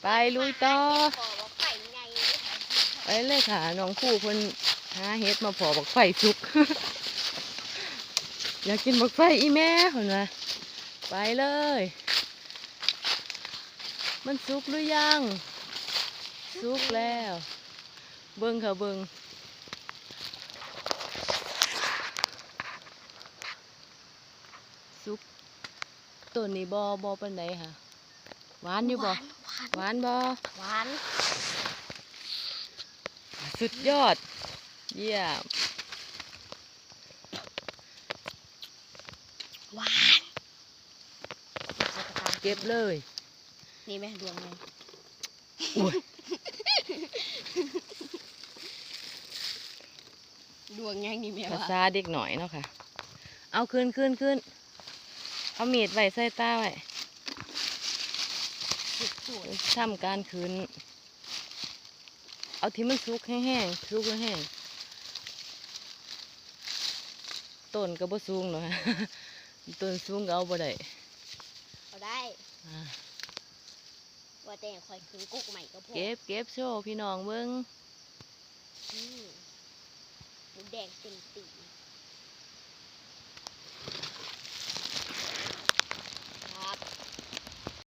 ໄປລຸຍຕໍ່ ໄປເລີຍຄ່ະ. ນ້ອງພູເພິ່ນຫາເຫັດມາພໍ້ບັກໄຟສຸກ. ຢາກກິນບັກໄຟອີ່ແມ່ ເພິ່ນວ່າ. ໄປເລີຍ. ມັນສຸກຫຼືຍັງ? ສຸກແລ້ວ. ເບິ່ງຄ່ະ ເບິ່ງ. ສຸກ. ຕົ້ນນີ້ບໍ່ ບໍ່ປານໃດຫະ. ຫວານຢູ່ບໍ່? ຫວານ ຫວານ ຫວານບໍ່? ຫວານ. ສຸດຍອດ. ຢ້ຽມ. ຫວານ. ເກັບເລີຍ. ນີ້ແມ່ ດວງໃຫຍ່. ໂອ້ຍ ດວງຫຍັງນີ້ແມ່ ພາ ວ່າ ສາເດັກນ້ອຍເນາະຄ່ະ. ເອົາ ຂຶ້ນ ຂຶ້ນ ຂຶ້ນ. ເອົາມີດໄວ້ໃສ່ຕາໄວ້. ເກັບສວຍ. ທຳການຂຶ້ນ. ເອົາທີ່ມັນສຸກແຮງໆ ສຸກແຮງໆ. ຕົ້ນກໍບໍ່ສູງດອກ. ຕົ້ນສູງກໍເອົາບໍ່ໄດ້. ເອົາໄດ້. ອ່າ. ວ່າແຕ່ຂ້ອຍຂຶ້ນກົກໃໝ່ກໍພໍ. ເກັບ ເກັບໂຊພີ່ນ້ອງເບິ່ງ. ອືມ ມົດແດງເຕັມຕີນ.